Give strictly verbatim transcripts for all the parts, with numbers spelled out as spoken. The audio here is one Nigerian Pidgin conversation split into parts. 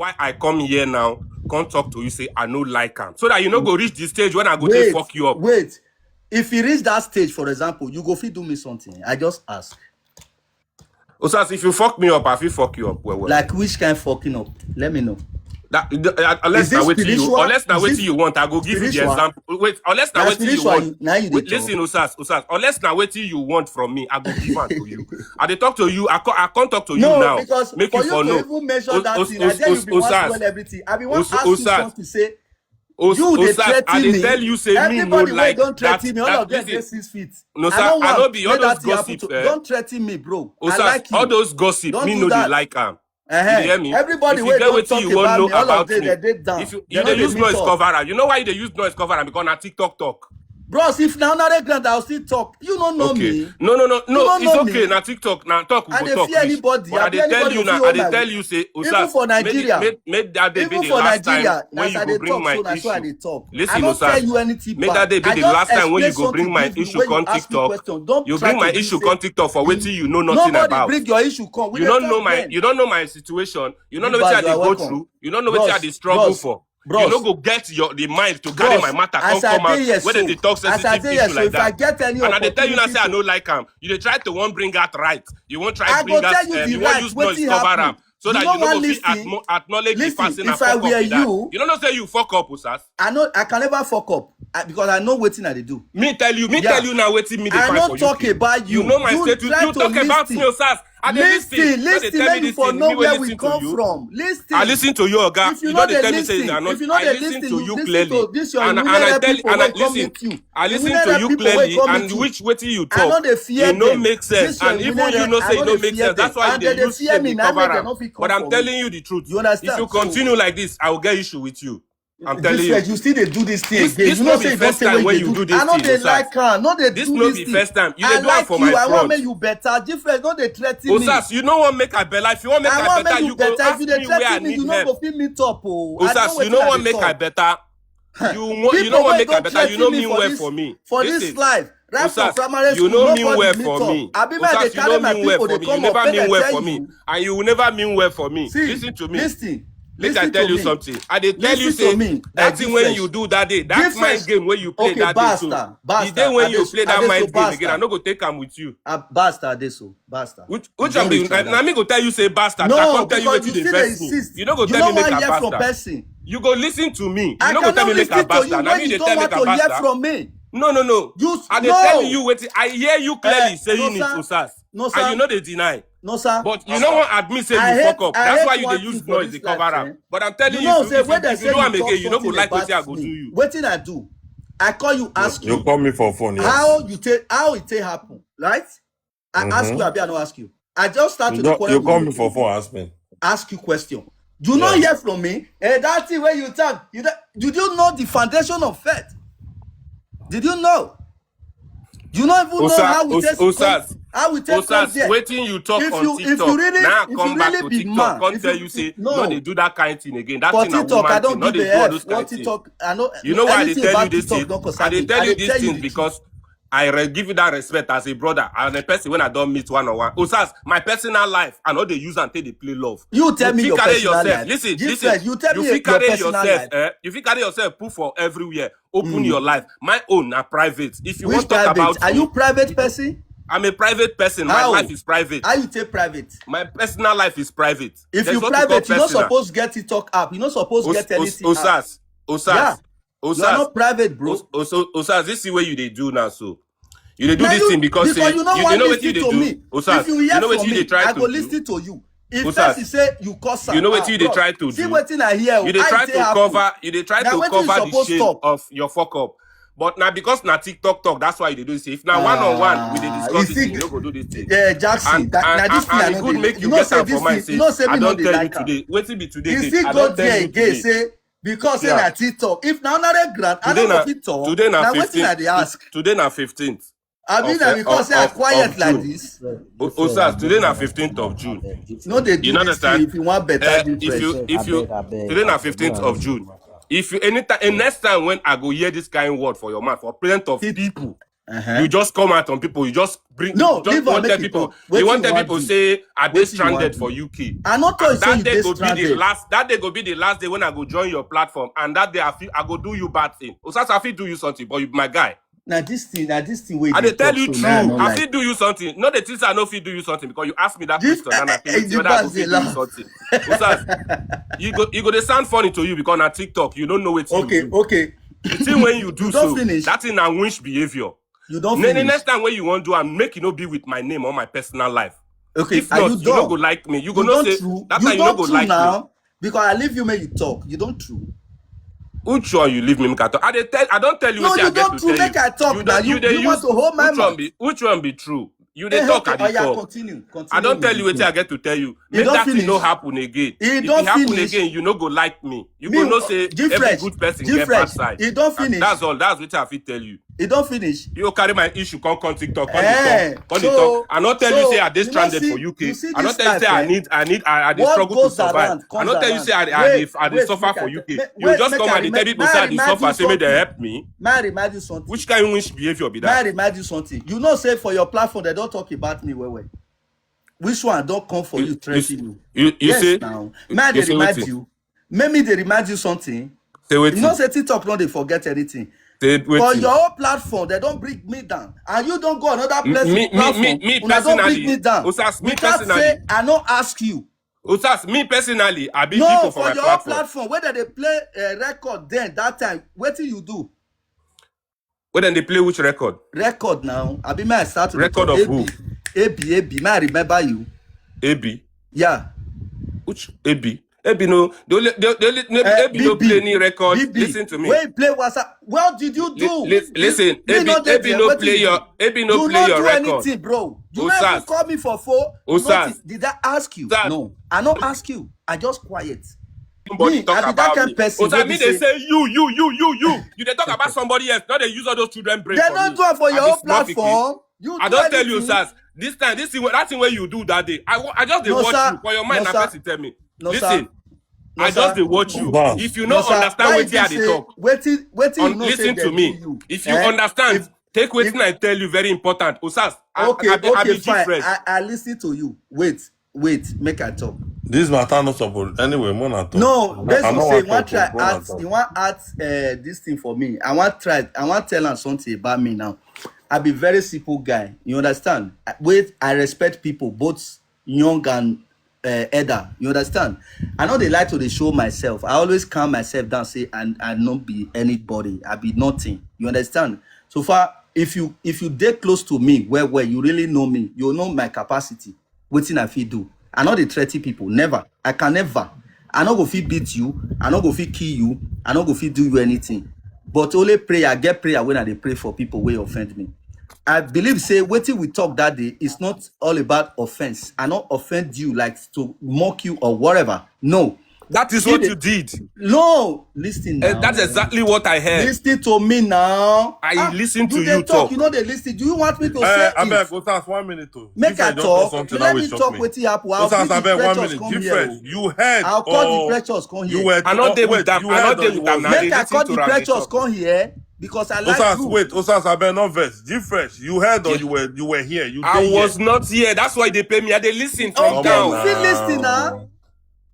why I come here now, come talk to you, say I no like am. So that you no go reach the stage when I go take Wait, fuck you up. Wait. If you reach that stage, for example, you go fit do me something. I just ask. Osas, if you fuck me up, I fit fuck you up well, well. Like which kind fucking up? Let me know. That, the- uh, unless Is na this wetin you, spiritual? unless na Is wetin this you want, I go give you the spiritual? example. Wait, unless na Na wetin you spiritual, want. you, now you dey Wait, talk. Listen, Osas, Osas. Unless na wetin you want from me, I go give am to you. I dey talk to you. I can't, I can't talk to you No, now. Because Make for you you for to know. Even mention Os- that Os- thing, I Os- tell you Os- be wan Osas. spoil everything. I be wan Os- ask you Osas. something. Say Os- you dey Osas, I threaten dey me. Tell you say me no Everybody wey like don that. Threaten me, all That of them dey listen, six feet. no, I sir, no I no want be make all that those thing happen gossip. to. Eh? Don't threaten me, bro. I Osas, like you. All those gossip, Don't me do no dey that. Like am. You Uh-huh. dey hear me? Everybody If you wey get don wetin talk you wan about know me, all of about them me, they dey down. if you, They you no dey dey use meet noise up. Cover am. You know why you dey use noise cover am? Because na TikTok talk. Bros, if na another ground, I'll still talk. You no know Okay. Me. No, no, no, You no. no It's know okay. Me. Na TikTok, na talk we I go dey talk. Fear Which, anybody. But I I be dey tell you anybody now. fit I dey hold tell my you say, Even Osas, for make Nigeria. the, make, make that day be Even the for last Nigeria, time when as I you go dey bring talk my so, na so I issue. Dey talk. Listen, I don't tell Osas, you anything make bad. That day be I the just last time when you explain go bring something My give you issue when you come ask me TikTok. Question. Don't You try bring to My be issue say come TikTok for wetin you know nothing Nobody about. Bring your issue come. We You dey don't talk know my, then. You don't know my situation. You don't know Big wetin I Baz, you dey are go welcome. Through. You don't know wetin I Bros, dey struggle bros, for. You bros, no go get your the mind to carry bros, my matter come as I come out dey here when they so, dey talk as I sensitive dey here issue so, like if I that. Get any And I dey tell you now opportunity say I to no like am. You dey try to wan bring out right. You wan try I bring go out. Tell you Um, the you wan right. Use noise Wetin Cover Happen? Am so You that know you no One go fit Listen. Admo- acknowledge the fact Listen, say na if I fuck up were be that. You, You no know say you fuck up, Osas. I know I can never fuck up I, because I know wetin I dey do. Me tell you, me Yeah. Tell you now wetin me dey I find no for talk U K. About you. You know my You status. try You to Talk about me, Listen. Osas. I dey Listen, Listen. You no dey Listen, Tell Let me me This for thing. Know Me wey where we Listen to come you. From. Listen. I listen to you, Oga. If you You no no dey dey tell me say Listen, you are not. If you no I dey Listen to Listen, you you clearly. Listen to this your And and I Enumerate tell People and I wey come Listen. Meet you. I listen to Enumerate You People wey Clearly come and Meet you. Which wetin you I no talk. Dey Fear It no them. Make sense. This your And even Enumerate, you know I say no it no Dey Make Fear Sense. That's Them. Why you And dey they Dey Use Fear Shame Me. Dey Na me Cover they Am. No Fit But Come I'm For telling Me. You the truth. You understand? If you continue like this, I will get issue with you. I'm telling you. You still dey do this thing This, again. This You know no say be you don first say time When when you you do. Do this I no thing, Dey Osas. Like am. No Dey This do no this be thing. First time. You I dey do am like for you. My I want front. Make you better. Difference. No Dey Threaten me. Osas, you no wan make I better. If you wan make I better, you go ask me where I need help. Osas, you no wan make I better. You wan, you no wan make I better. You no mean well for me. For this life, right from primary school, you no mean well for me. Abi make I dey carry my people dey come up, make I tell you. And you will never mean well for me. Listen to me. Listen. Make I tell you something. I dey tell you say that thing wey you do that day, that mind game wey you play that day, so the day wey you play that mind game again, I no go take am with you. Basta, Adeso, basta. Which which one be? Na me go tell you say basta. No, I come tell you wetin dey vex me. You no go tell me make I basta. You go listen to me. You no go tell me make I basta. Na me dey tell make I basta. No, no, no. I dey tell you wetin I hear you clearly saying it, Osas. No, sir. And you no dey deny. No, sir. But you no wan admit say you fuck up. That's why you dey use noise dey cover am. But I'm telling you, if you do am again, you no go like wetin I go do you. Wetin I do? I call you, ask you. You call me for phone, yes. How you take, how it take happen, right? I ask you, abi I no ask you. I just start to quarrel with you. You call me for phone, ask me. Ask you question. You no hear from me. Eh, that thing wey you talk, you did you know the foundation of faith? Did you know? You no even know how we take come, how we take come there. Wetin you talk on TikTok? Now I come back to TikTok, come tell you say no dey do that kind thing again. That thing na woman thing. No dey do all those kind thing. You know why I dey tell you this thing? I dey tell you this thing because I re- give you that respect as a brother and a person wey I don meet one on one. Osas, my personal life, I no dey use am take dey play love. You tell me your personal life. Listen, listen. You fit carry yourself, eh? You fit carry yourself, put for everywhere. Open your life. My own na private. If you wan talk about me, are you private person? I'm a private person. My life is private. How you take private? My personal life is private. If you private, you no suppose get TikTok app. You no suppose get anything app. Osas, Osas, Osas. You are not private, bro. Osas, this is what you dey do now. So you dey do this thing because you know wetin you dey do. Osas, you know wetin you dey try to do. If person say you curse am, you know wetin you dey try to do. See wetin I hear. You dey try to cover, you dey try to cover the shame of your fuck up. But na because na TikTok talk, that's why you dey do this. If na one on one, we dey discuss this thing, you no go do this thing. Yeah, Jackson, and e good make you get am for mind say I don tell you today. Wetin be today? I don tell you today. Because say na TikTok. If na another ground, I no go fit talk. Today na fifteen. Today na fifteenth. Abi na because say I quiet like this. Osas, today na fifteenth of June. No dey do this thing if you want better difference. If you, if you, today na fifteenth of June. If you, anytime, next time when I go hear this kind word for your mouth, for plenty of people, Uh-huh. You just come out on people. You just bring. No, you just leave am, wanted make you people. Talk. Wetin You wanted you wan people do? Say, "Are they Wetin you wan stranded do? For U K?" I no talk And say that you day dey go be the stranded. Last. That day go be the last day when I go join your platform. And that day I feel I go do you bad thing. Osas, I fit do you something, but you be my guy. Na this thing, na this thing wey I dey dey tell talk you so true. now, I no I like. fit do you something. No, the things I no fit do you something because you ask me that This, question and I eh, feel the say whether I go bars dey fit do you laugh. Something. Osas, you go, you go dey sound funny to you because na TikTok. You don't know what you Okay, do. okay. The thing when you do You don so, finish. That thing na winch behavior. You don Ne- ne- finish. Next time when you wan do am, make e no be with my name or my personal life. Okay, If are not, you you no go done? Like me. You go You know don say true. That You time you no don go true like me. Now because I leave you make you talk. You don true. Which one you leave me make I talk? I dey tell. I don tell you No, wetin I you get don to true. Tell Make you. I talk You now. dey, You you dey you want use to hold my which one mouth. Be which one be true? You dey Eh, talk, okay, I dey oya, talk. Continue, I don continue tell with you the wetin I thing. Get to tell you. E Make don that thing no finish. Happen again. E If don it happen finish. Again, you no go like me. You Me, go know say every Gfresh, good person get bad Gfresh, side. e don And finish. That's all. That's what I fit tell you. E don finish. You carry my issue, come come TikTok, come Eh, dey talk, come dey so, talk. I no tell you so, say I dey you know, stranded see, for you U K. See I no this tell you life, say I eh? Need, I need, I, I dey What struggle to goes survive. Around I comes no tell you around. Say I, I dey, Wait, I dey wait, suffer make for I, U K. make, You wait, just make come I and dey remind, tell people make say I I dey remind suffer, you say make dem something. Help me. Make I remind you something. Which kind winch behavior be that? Make I remind you something. You know, say for your platform, they don't talk about me well well. Which one don't come for You, you, you, threaten you? you, you Yes, say, now. you, May I you dey say remind wetin? You. Make me dey remind you something. Say You know, wetin? Say TikTok no dey forget anything. Say For wetin? Your own platform, they don't bring me down. And you don't go another Me, place me, with me, me, platform. me Una don't bring personally, me down. Osas, me Without personally, say I no ask you. Osas, me personally, I be No, people for for my your platform. Platform where they play a record then that time, what do you do? When dem dey play which record? Record now. I be my start to dey Record talk. Of A B, who? A B, A B. May I remember you? A B. Yeah. Which A B? A B no. The only, the, the only, no, Eh, A B no B B, play any record. B B. Listen to me. When you play WhatsApp, what did you do? Li-, li-, listen, Me A B, not there A B there. no What do play you your, do? A B no You play not Your Do record. Anything, bro. You not even Osas, Call me for phone. Osas, Nothing. Did I ask you? Osas, No, I not ask you. I just quiet. Somebody Me, talk I be that about kind Me. Person wey Osas, be me dey say say you, you, you, you, you. You dey talk about somebody else. Now they use all those children brain They for don't me. Do it for I your be own small pikin. Platform. You I do don't tell you, anything. Osas. This time, this thing, that thing where you do that day, I, wa- I just dey No, watch sir. You. For your mind, No, na sir. Person tell me. No, Listen, sir. No, I just sir. Dey watch you. Boss. If you No, no sir. Understand Why wetin you I dey say Talk, wetin wetin you un- know say listen to dem do me. You? If you Eh? Understand, If take if wetin I tell you very important. Osas, I, Okay, I, be, I okay, be fine. Gfresh. I, I listen to you. Wait, wait, make I talk. This matter no suppose. Anyway, Mona talk. No, I based on no say want one talk. Try Mona ask, talk. You want ask uh, this thing for me. I want try, I want tell am something about me now. I be very simple guy. You understand? I- Wait, I respect people, both young and uh, elder. You understand? I know they like to dey show myself. I always calm myself down, say I, I no be anybody. I be nothing. You understand? So far, if you if you dey close to me, well, well, you really know me. You know my capacity. Wetin I fit do? I no dey threaten people. Never. I can never. I no go fit beat you. I no go fit kill you. I no go fit do you anything. But only prayer, I get prayer when I dey pray for people wey offend me. I believe say wetin we talk that day is not all about offense. I no offend you like to mock you or whatever. No. That is See what the- you did. No, listen Eh, now. That's exactly what I heard. Listen to me now. I listen to You dey you talk, talk. You know they listen. Do you want me to Eh, say Abeg, it? Osas, one minute. Oh. Make I Gfresh just talk. Something Let now me will shock Talk me. Wetin happen. I'll Osas, bring the Abeg, one pressures minute. Come here. Gfresh, you heard. I'll call the Or pressures come you here. were. I no Oh, dey wait, with am. you I heard no or dey you with am. were I Make dey I listen call to the am. Dey pressures Talk. Come here because I like Osas, you. Wait, Osas, Abeg, no vex. Gfresh, you heard or Yeah. You were. You were here. You I dey was here. Not here. That's why they pay me. I dey listen from Okay, down. You fit listen now.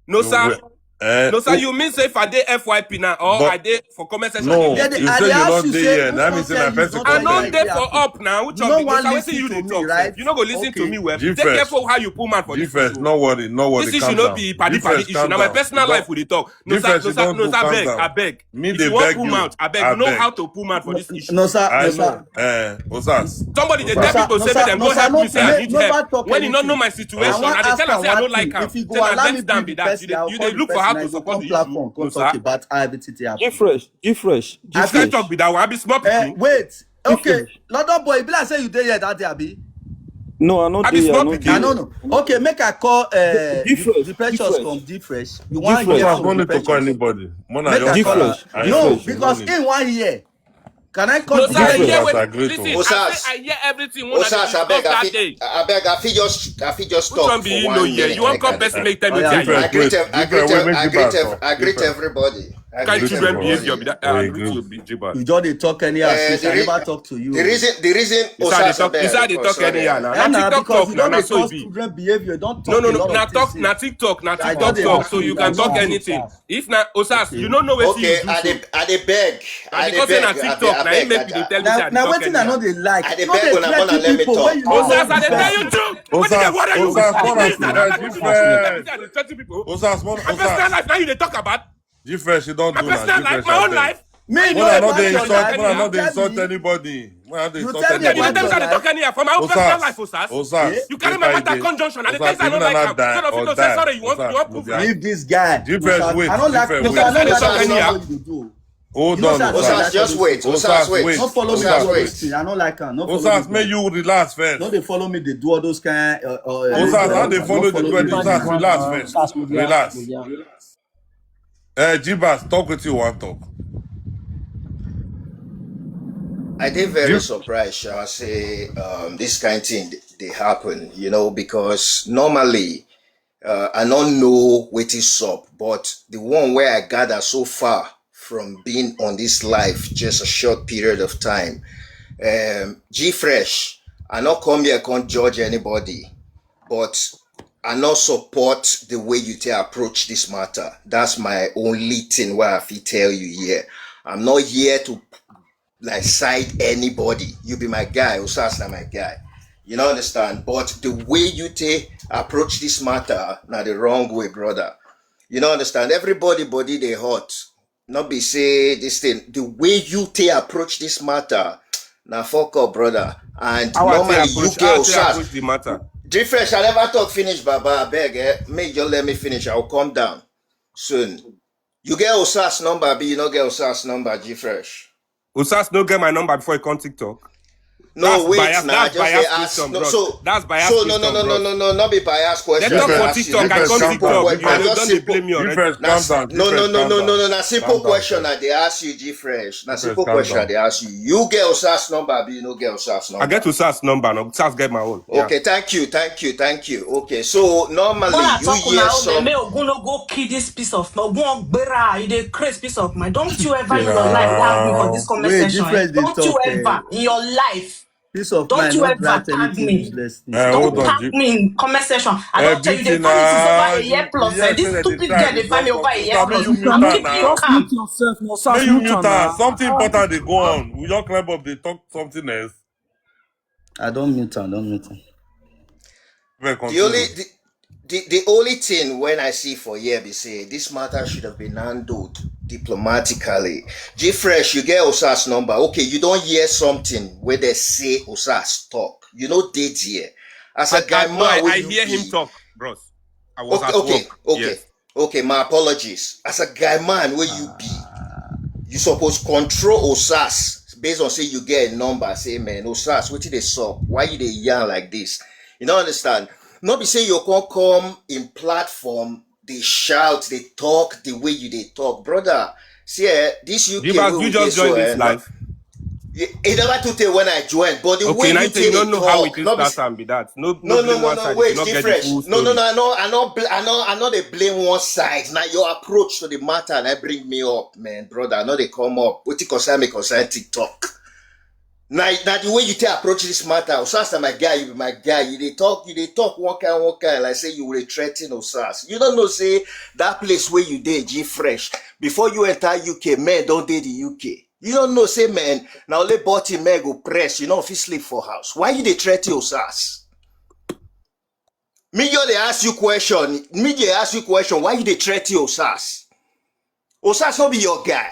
No, You sir. were- Eh, No, sir. oh, You mean say if I dey F Y P now, or But- I dey for comment section? No, I dey They, get you I say dey you ask not you dey say here. who That means say na concern you, person don't I tell no you dey that for way. Up now. Which You one no be Wan Osas? Wetin Listen You to dey me, Talk? Right? You no go listen to Okay. Me well. Gfresh. Take careful how you pull mouth for this Gfresh, issue. No worry, no worry. This issue Calm no down. Be paddy Gfresh, paddy issue. Calm Now my down. Personal You don't- life we dey talk. No, Gfresh, sir. You don't No, do. sir. Calm Abeg, down. Abeg. Me If dey you wan beg Pull you. Mouth, abeg. No, Abeg. How to pull mouth for this issue. No, sir. I No, know. Sir. Eh, Osas. Somebody dey No, tell Sir. People No, say Sir. make dem No, go Sir. Help No, me say I no, need no help. bad talk When he no again. know my situation, I wan I dey tell am ask say I no am, like am. if you Say go na allow me next time be Be the that. You person, dey, I will you call dey the look for person, how I to go Support come the platform, issue. come No, talk sir. About how everything dey happen. Gfresh, Gfresh, You fit Gfresh. Talk be that one. I be small Eh, pikin. Wait. Okay, Gfresh. London boy, e be like say you dey here that day, abi? No, I no I be dey. I small no pikin. dey. I no know. Okay, make I call uh, Gfresh, the pressures Gfresh. Come, Gfresh. You wan Gfresh. Hear Osas, from no the need to call pressures? Anybody. Mona, Make I just call calm. am. Gfresh, I No, know. Gfresh. Because No need. He wan hear. Can I cut No, the sir, I guy? hear Osas, what. I agree Listen, to. I Osas, say I hear everything. Una dey Osas, I beg, discuss I that fit, day. I beg, I fit just, I fit just Which one talk be for you no one hear? minute. You wan Make come I, person I, make time Oh, with yeah, you? I Different. greet, Wait, ev- I greet, different. Wait, ev- make I Jibas greet, ev- talk. I greet Different. everybody. I Kind greet children everybody. behavior be that. We Uh, greet agree. you, be Jibas. You just dey talk anyhow Uh, since the, I re- never talk to you. the reason, the reason You say I dey Osas, I talk. You beg, say I dey oh, talk sorry, anyhow I, now. Eh, Na na because TikTok you now. no Na dey so e cause be. children behavior. You don No, talk no, a no. lot Na of things talk. Na since. TikTok. Na I TikTok just dey talk. ask So you. you I can just talk dey anything. ask. If na Osas, you no know wetin okay, you I do. dey, I dey beg, Na I dey because say na beg, I dey, TikTok I na dey im beg, make I you dey, dey tell me say Na I na dey talk wetin I no anyhow. dey like. I dey No beg dey una, make una threaten let me people when talk. you no know Osas, I the dey tell person. you truth. Wetin dey Osas, worry you? Osas, come on, Wetin dey Osas, worry you? different. Wetin I dey threaten people? Osas, one, My personal Osas, life, now you dey talk about different. She don't my do now. Personal life, Different. my She own do. Life. Me You no Mona dey no about dey your insult. life. Mona You no dey tell insult me. Anybody. Mona dey You insult tell me Then you about dey anybody. tell your me I dey life. talk anyhow for my own Osas, personal life, Osas. Osas, Eh? You carry my Osas, matter dey, come junction and the Osas, things I if no una like not am. die Instead of you or to say die, sorry, you want you Osas, want go prove behind. right. Leave this guy. Different. Osas, Wait, I don't like. different. Osas, I Wait. don't Osas, like Osas, what Osas, you do. Hold on, Osas, Osas. just wait, Osas, Osas, wait, wait. No follow me do Osas, all those wait. Things. I don't like am. No follow Osas, me make do. You relax first. No dey follow me. Dey do all those kind. Uh, uh, Osas, how uh, dey no follow the follow way? me do. Osas, relax first. Osas, we dey Relax. we dey Uh, Jibas, talk wetin you wan talk. I dey very Jib- surprised, sha, say um, this kind thing dey- dey happen, you know, because normally uh, I don't know what is up, but the one where I gather so far from being on this life just a short period of time, um, G Fresh, I not come here can't judge anybody, but I not support the way you take approach this matter. That's my only thing where I fit tell you here. I'm not here to like side anybody. You be my guy, Osas na my guy. You know understand? But the way you take approach this matter, na the wrong way, brother. You know understand? Everybody body dey hot. Not be say this thing. The way you take approach this matter, na fuck up, brother. And How I take normally you approach? get How I take Osas. Approach the matter? Different. I never talk finish, Baba. I beg, eh? Make you let me finish. I'll come down soon. You get Osas number, be you no get Osas number, G Fresh. Osas no get my number before he come TikTok. No, That's wait, bias. Now I That's just bias say ask. Question, No, bro. so, That's bias so no, question, no, no, no, bro. no, no, not be bias question. They talk I for ask you. TikTok. I Different. Come Calm TikTok. down. Wait, You I know, just don't dey simple. Blame me already. Different. Calm That's, down. no, no, Different. no, Calm no, no, down. no. Na simple Calm down. Question I dey ask you, G Fresh. Na simple Different. Calm question I down. Dey ask you. You get Osas number, be you no get Osas number. I get Osas number. No, Osas get my own. Yeah. Okay, thank you, thank you, thank you. Okay, so normally Mona you talk hear una own, some. May Ogun no go kill this piece of my Ogun Ogbera. You dey craze piece of mind. Don't you ever in your life tag me for this Yeah. comment Wait, section. Eh? Different dey Don't you talk. Eh? ever in your life. Peace of Don't mind. You Not ever write tag anything me. Useless thing. Eh, Don't hold on, Tag Jib. Me in comment section. I Eh, don't tell you. They Beauty find it is over now. A year plus. Eh? This stupid girl they find me over a year plus. Stop, you mute I'm her keeping you now. Calm. Make you mute her. Something important dey go on. We just climb up. They talk something else. I don't mute am. Don't mute am. Well, The only continue. the, the, the only thing when I see for here be say this matter should have been handled diplomatically. G Fresh, you get Osas number. Okay, you don't hear something where they say Osas talk. You know, dey there. As a I, guy I, no, man, I, where I you hear him be, talk, bros. I was okay, at okay, work. Okay. Yes. Okay, my apologies. As a guy man, where you be, you suppose control Osas based on say you get a number. Say, man, Osas, what did they suck? Why you dey yarn like this? You don't understand. Not be say you can't come in platform. They shout, they talk the way you they talk, brother. See, eh, this U K. Jibas, you just joined this live. It never too tey when I join, but the okay, way you take talk, and be that. No, no, no, no, wait, G Fresh. No, no, no, I know, I know, I know, I know they blame one side. Now your approach to the matter and I bring me up, man, brother. I know they come up. What you concern me concern TikTok. Now, now the way you take approach this matter, Osas na my guy, you be my guy. You dey talk, you dey talk one kind, one kind. Like say you will threaten Osas. You don't know say that place where you dey, G Fresh. Before you enter U K, men don't dey the U K. You don't know say men now only body men go press. You know if you sleep for house. Why you dey threaten Osas? Me you dey ask you question. Me dey ask you question. Why you dey threaten Osas? Osas no be your guy.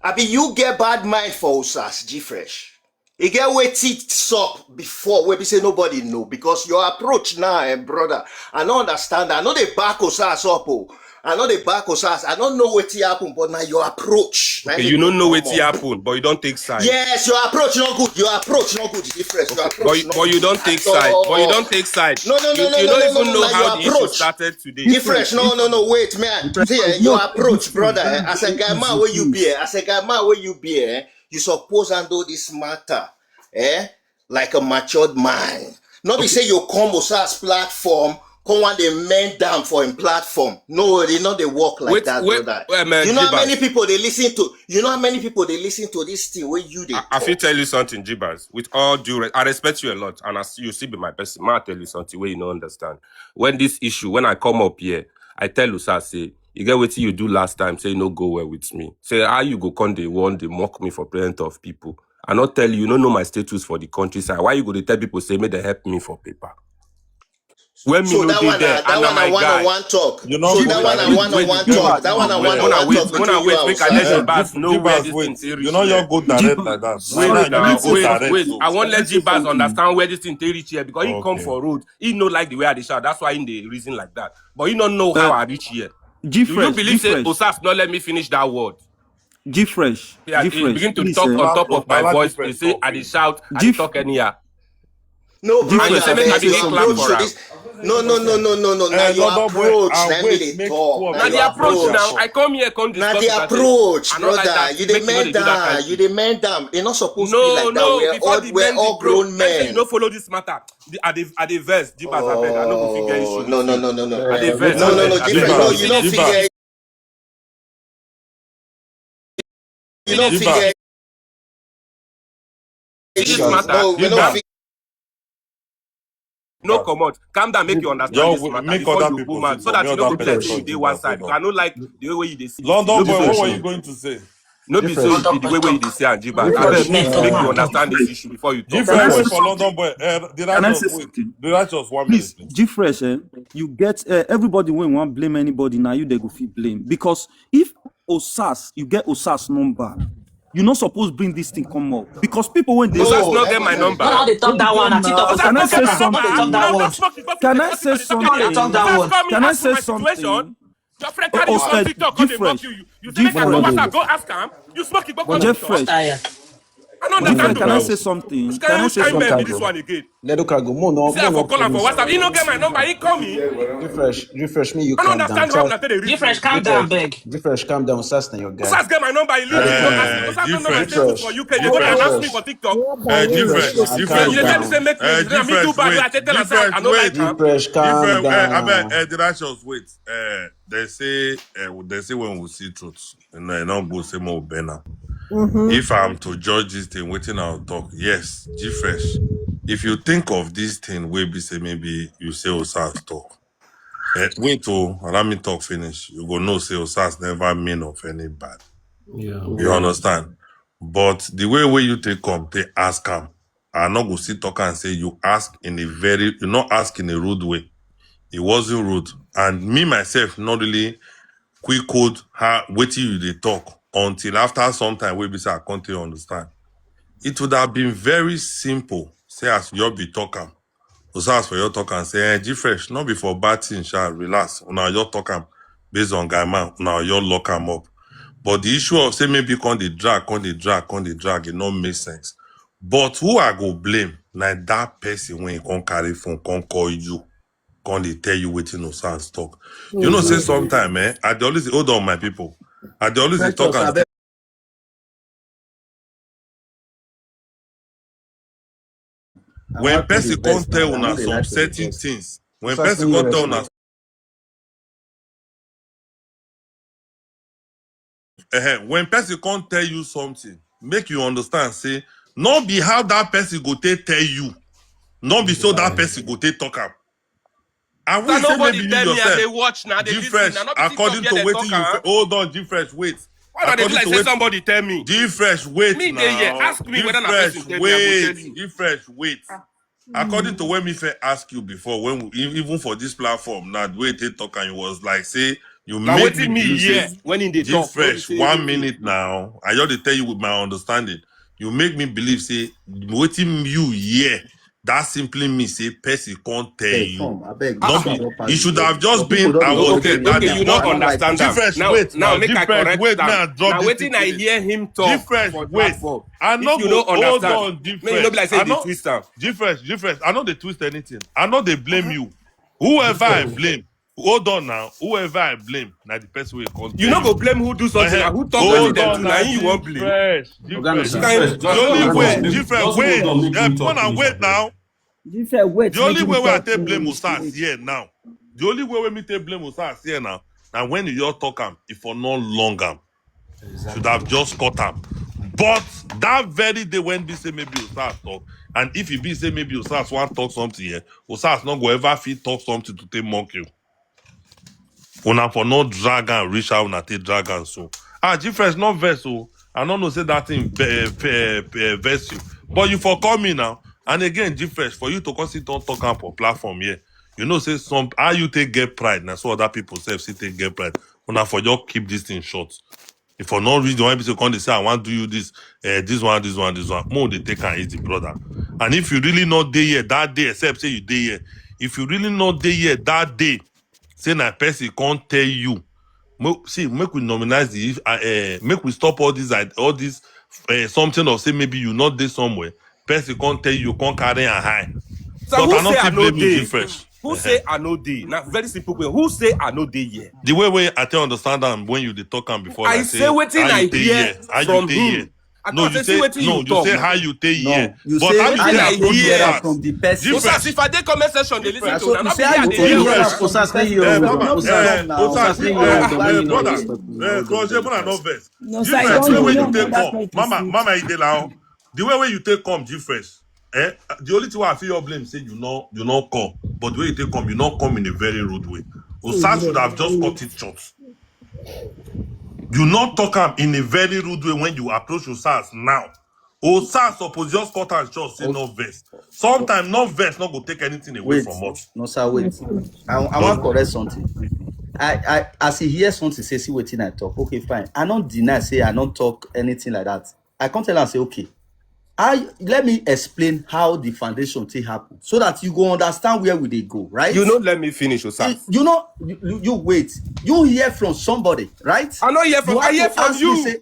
I be you get bad mind for Osas, G Fresh. E get wetin sup before wey be say nobody know because your approach now, eh, brother, I no understand. I no dey back Osas up o. I no dey back Osas. I no know wetin happen, but na your approach. Okay, you no know wetin happen, but you don take side. Yes, your approach no good. Your approach no good. Difference. Your approach but, no but you don take side. But you don take side. No, no, no, you, no, you no, don't no, even no, know no, how the issue started today. Difference. No, no, no. Wait, man. See, eh, your approach, brother. Eh, as a guy man, where you be? Eh, as a guy man, where you be? Eh, You suppose handle this matter, eh, like a matured man. Not be say you come Osas platform, come one dey mend down for him platform. No, they not dey work like Wait, that, wait, brother. um, uh, You know how Jibas. many people they listen to? You know how many people they listen to this thing where you dey I, I feel talk? Tell you something, Jibas. With all due, re- I respect you a lot, and as you see, be my person, ma tell you something where you no understand. When this issue, when I come up here, I tell Usa say, "You get wetin you do last time, say no go well with me. Say how you go come dey one dey mock me for present of people. I not tell you, you no know my status for the countryside. Why you go dey tell people say make they help me for paper? When me So no that dey one, there, uh, that and na one, my I one on guy." one talk. You know, So go that one, I direct. one on Wait, one Jibas, talk. That one, I now, one Mona, on wait. one wait, talk. Make Mona, you wait, hear make I let Osas. Uh, Jibas Jib- know where Jibas, this wait. thing take reach You know, here. you go direct Jibas, like that. Wait Why now, you go wait, direct wait. so? I won't let Can I say Jibas understand something? Where this thing take reach here because he come Okay. for road. He no like the way I dey shout. That's why he dey reason like that. But he no know how Uh, I reach here. G Do you Fresh, believe G say Fresh, Osas not let me finish that word? G Fresh, Yeah, G he Fresh, begin to please, talk on uh, top of my Allow voice. Jib He Fresh say talk, I dey please. shout, I G dey talk anyhow. No, G And you Fresh, say I make beg I say begin clap something. approach for to am. This. No, no, no, no, no, no. Now Uh, you London boy, approach. uh, Now me wait, dey make talk. poor Now Na you the approach approach. Now. I come here, come Now discuss the it. I say, approach, I don't like brother. that. You dey Make you no dey mend do that kind down. thing. You dey mend down. They not supposed to be No, like that. no, We're before all the we're men all dey come, grown men say you men. No follow this matter. The, I dey, I dey vex, Jibas, I beg. I no go fit get issue Oh with no, no, you. No, no, no, no. I dey Uh, vex, No, I no, beg, no. I beg. Different. No, Jibas, you don't Jibas, figure. You don't Finish. Jibas. figure. See this No, matter. we don't Jibas, figure. No, Jibas. Come out. Calm down. Make you understand Yo, this we- matter make before other you go people mad, sit so down. that you Make no other go be like people say you talk. dey Make one other side people because I talk. No like the way you dey see this London thing. boy, what Different. were you going to say? No be so Different. You be the way you dey see am, Jibas. Different. Abeg, please make you understand this issue before you talk. Can I Different. say Wait for something? London boy. Uh, the Can I say righteous, wait. Something? The righteous, one Please, minute, please. G Fresh, eh? You get, uh, everybody when one blame anybody now, you they go feel blame, because if Osas, you get Osas number, you not supposed bring this thing come up because people when they Osas No, no get my number. How they talk that one? I think Now, Osas can I no say get that. How they something? Talk that No, one. no smoke, you go Can I talk say about it. Something? How they talk that one? Can I say something? Your friend carry you Oscar, come TikTok, come dey Different. mock you. You, you say make I go Different. WhatsApp, go ask am. You smoke, you go come Jeff TikTok. Fresh. I don't understand. Different. Can I No. Say something? This Can I kind say of kind man be something? This one again. Let Oka go. Mo no, Say I mo no for call am for promise. WhatsApp. He no get my number. He call me. Refresh, refresh me. You I don't calm down. Understand how Just una take dey reach. Refresh, calm down, beg. Refresh, calm down. Sas na your guy. Osas get my number. He leave me. Go ask him. Uh, Osas no know my Jifresh, status for U K. You go dey Jifresh, harass me for TikTok. uh, Jifresh, Refresh, You Jifresh, dey tell me calm say make me. uh, Me do Jifresh, bad way. I wait, take tell am say I Jifresh, no like wait, am. Refresh, calm Jifresh, uh, down. abeg, uh, the righteous, wait. Uh, they say, uh, they say when we see truth, and I not go say more Bena. If I'm to judge this thing, waiting I'll talk. Yes, Jifresh. If you think of this thing, maybe say maybe you say Osas talk. Eh, wait, oh, allow me talk finish. You go know say Osas never mean of any bad. Yeah. You understand? But the way where you take come, they ask am. I not go sit talk and say you ask in a very, you not ask in a rude way. It wasn't rude. And me myself, not really quick code how waiting you they talk until after some time we be say I can't take understand. It would have been very simple. Say as you be talk am. Osas for your talk and say, eh, Jifresh, not be for bad thing, sha, relax. Una your talk am based on guy man, una your lock am up. But the issue of say maybe come dey drag, come dey drag, come dey drag, it no make sense. But who I go blame? Na that person when he come carry phone, come call you, come dey tell you wetin Osas talk. You know, say sometime, eh, I dey always hold on, my people. I dey always dey talk and when person come tell una some certain things, when person come tell una, eh, when person come tell you something, make you understand say no be how that person go take tell you, no be so that person go take talk am. I But wish say nobody maybe you tell me. I dey yourself, watch now. They listen Jifresh, now. Not be TikTok According here to they wetin talk you fe- am. Hold on, Jifresh, wait. Why not they do According like to say wetin somebody tell me? Jifresh, wait Me dey here. now. Ask me whether na person Jifresh, tell me. I go tell wait. you. Jifresh, wait. According to when me first ask you before, when we, e- even for this platform, now the way they talk and it was like say you Now make waiting me me believe here say when in the talk. No be Jifresh, say one anything. Minute now. I just dey tell you with my understanding. You make me believe say waiting you here. That simply means say person can't tell you. No be, it should have just been I was there that day. You don't understand am. Jifresh, Now, wait now now. Make I Jifresh, correct wait am. Now. Drop Now this waiting I thing. Hear him talk Jifresh, for wait. Platform. I If no you go don't hold understand, on, Jifresh. Make you no be like say I you dey no- twist am. Jifresh, Jifresh, I no dey twist anything. I no dey blame you. Whoever I blame, Hold on now. Whoever I blame, na the person wey come You tell no go blame who do something Eh, and who talk hold wetin dem on do now, na him you wan blame. Difference, Oga, no difference. sir. Kind- Just The only hold way, on, different just way. hold on, make Yeah, him talk, una make wait him now. Different wait. The only Make way him wey I talk, take blame wait, Osas wait. here now. The only way wey me take blame Osas here now. Now when you talk am, if for no long am, should have just cut am. But that very day when be say maybe Osas talk, and if e be say maybe Osas wan talk something here, Osas no go ever fit talk something to take mock you. Una for no drag am reach how una take drag am so. Ah, G Fresh, no vex o. I no know say that thing ve- ve- ve- vex you, but you for call me now. And again, G Fresh, for you to come sit down talk am for platform here, you know say some how you take get pride na so other people sef still take get pride. Una for just keep this thing short. If for no reason why people come dey say I wan do you this, eh, this one, this one, this one, mo dey take am easy, brother. And if you really not dey here that day, except say you dey here, if you really not dey here that day, say na person come tell you, mo- see, make we normalize the, uh, uh, make we stop all this, uh, all this uh, something of say maybe you not dey somewhere. Person come tell you, come carry am high. So But who I no say I fit no blame you, dey? G Fresh. Who say I no dey? Na very simple way. Who say I no dey here? The way wey I take understand am when you dey talk am before, I like say wetin how I you take hear here, how you from take him. here. I No, can you say say wetin no, you you talk. Say how you take No, here. you But say how you how take you approach hear Osas? from the person. Difference. Osas, if I dey comment section, dey listen Na to so una. you No say be how I you dey take hear. hear Una. am from Osas, make you Eh, hold Mama, on. eh, Osas, na Osas, Osas, make you eh, hold on. eh, Make you brother, hold on. eh, Cross, make una no vex. No, sir, I Difference. don't The way wey know you take another come, person Mama, say. Mama Idelao, the way wey you take come, difference. Eh, the only thing wey I fit your blame say you no, you no come, but the way you take come, you no come in a very rude way. Osas should have just cut it short. You not talk am in a very rude way when you approach Osas now. Osas suppose just cut am short, say no vex. Sometimes no vex no go take anything away Wait, from us. no sir, wait. I, I wan correct something. I, I as he hear something say see wetin I talk. Okay, fine. I no deny say I no talk anything like that. I come tell am say okay. I let me explain how the foundation take happen so that you go understand where we dey go, right? You no let me finish, Osas. You, you know, you, you- you wait. You hear from somebody, right? I no hear from. You I have hear to from ask me you. Say,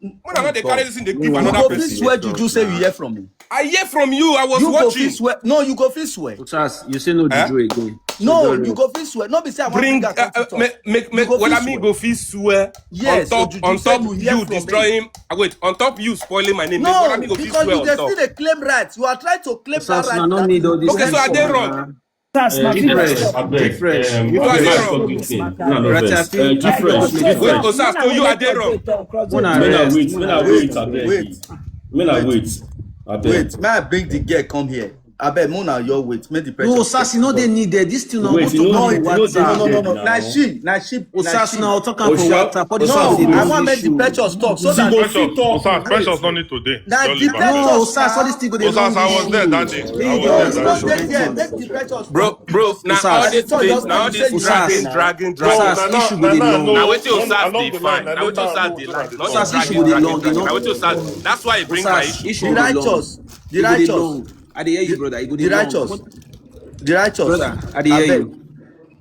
When I no dey carry this thing, dey give you another go fit person. swear juju say you hear from me. I hear from you. I was You go watching. Fit swear. No, you go fit swear. Osas, you say no Eh? juju again. No, Sorry. You go fit swear. No be say I wan Bring, bring that uh, uh, come make, make, make, You go fit Walami swear. Go fit swear. Yes, On top, Ojuju on say top, you hear you from destroying. Uh, wait, on top you spoiling my name. Make No, Walami Go fit because swear you on dey top. Still dey claim rights. You are trying to claim that Osas, right. na no That need all you this Okay, so get I from dey me. wrong. That's Uh, not difference, fair. I beg. Difference. Um, You I are beg, wrong. stop this thing. No, no, Rati, I vex. feel- Uh, difference. Wait, Osas, so you are dey wrong. Una May I rest. wait, may I Wait, wait, I beg. wait, May I wait. Wait, I beg. Wait, may I bring the girl come here? I beg, Mona, your wait. Make the pressure. No, Osas, you know they needed this thing. Wait, Almost you know, no you know, WhatsApp. No, no, no, no. now. Now she, now she, now Osas she. Now talk am for Osha- WhatsApp. All this No, one dey I do want make the issue. pressure stop so See, that go Precious, fit talk. Osas, Precious no need today. Now Just the leave am. No, pressure. Osas, all this thing go dey Osas, I was there that day. I No, was it's there not that day. There. Make the pressure stop. Bro, bro, now Osas. All I this dey talk thing, just now all like this say you dragging, say. Dragging, Osas, dragging. issue go dey Now, long. now, Now wetin now, Osas along dey the find? line, Now I wetin don't Osas know, dey I like? don't Not know. Osas dey Osas, like. issue go dey Dragging, long, dragging. you Now know? Wetin Osas? That's why I bring my Osas, issue. issue The go dey long. righteous, the E go dey righteous, long. I dey hear you, the, brother. E go dey the long. righteous, the righteous. Brother, I dey hear Abeg, you.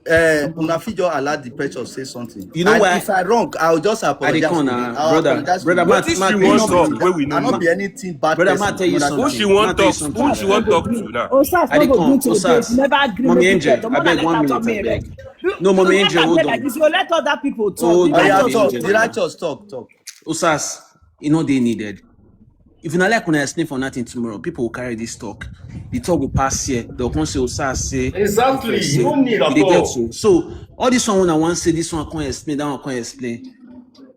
Uh, una fit just allow the pressure say something. You know And why? if I wrong, I will just I dey apologize. come To you. now, I will brother. Brother, you. Matt, Wetin Matt, she you wan know talk something. wey we no I no know? be anything bad Brother, person. Matt, tell you Una something. Who dey she wan Matt, tell you talk? something. Who she wan talk to now? Osas I dey no go come. do today. Osas, Never agree. Mommy Make Angel, it. Mona abeg, let one her minute, talk me abeg. Reg. No, Mommy Don't Angel, talk hold like on. this. You let other people talk. Hold You on, Oya let Mommy talk, us Angel. the righteous talk, talk. Osas, e no dey needed. If una like una explain for nothing tomorrow, people will carry this talk. The talk will pass here. They'll come say Osas say Exactly. Osas say. You don't need at You dey get all. So, so all this one when I want say this one can't explain, that one can't explain.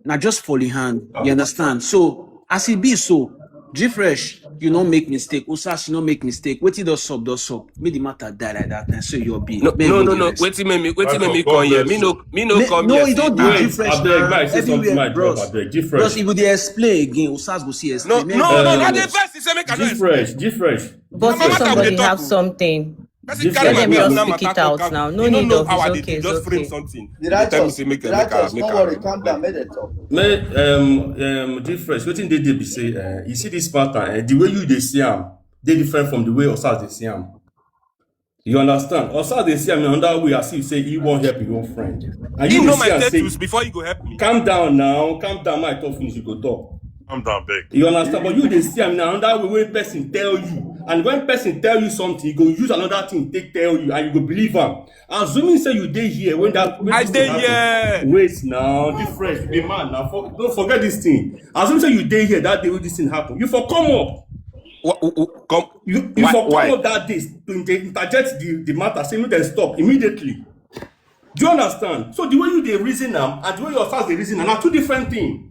Now just follow hand. You understand? So as it be so, G Fresh, you no make mistake. Osas, you no make mistake. Wetin don sup, don sup. Make the matter die like that. And so you'll be. No, May no, God no, dey no. rest. Wetin make me, wetin Welcome. make me God come here? Bless Me you. no, me no Me- come no, here. you don't See, do Wait, G Fresh abeg, now. make I say something, Everywhere, my bros. brother, abeg. G Bros, Fresh. if you dey explain again, Osas go see explain. No, Make no, God no. dey I dey rest. Vex. Say make I G know. Fresh, G Fresh. But Mama, if matter somebody we dey talk have o. Something, Person Different. carry let my them matter just now, speak matter it out talk. now. No You no need know of how I it's dey okay, do. it's Just frame okay. something. The You dey tell me righteous, say make the I make I righteous, make no I worry, calm down, make them talk. May um um G Fresh, wetin dey dey be say, uh, you see this matter, uh, the way you dey see am, dey different from the way Osas dey see am. You understand? Osas dey see am in another way, as if say he wan help him own friend. And You you know dey my see am say, status before you go help me. Calm down now, calm down. My talk finish, you go talk. Calm down, beg. You understand? But you dey see am in another way wey person tell you. And when person tell you something, he go use another thing take tell you, and you go believe am. Assuming say you dey here when that when I this dey thing happen. Here. Wait now, different. Be man now. For, don't forget this thing. Assuming say you dey here that day when this thing happen, you for come up. Wha- wha- wha- come. You you Why- for come why? Up that day to inter- interject the the matter. Say make dem stop immediately. Do you understand? So the way you dey reason am and the way your stars dey reason am na two different things.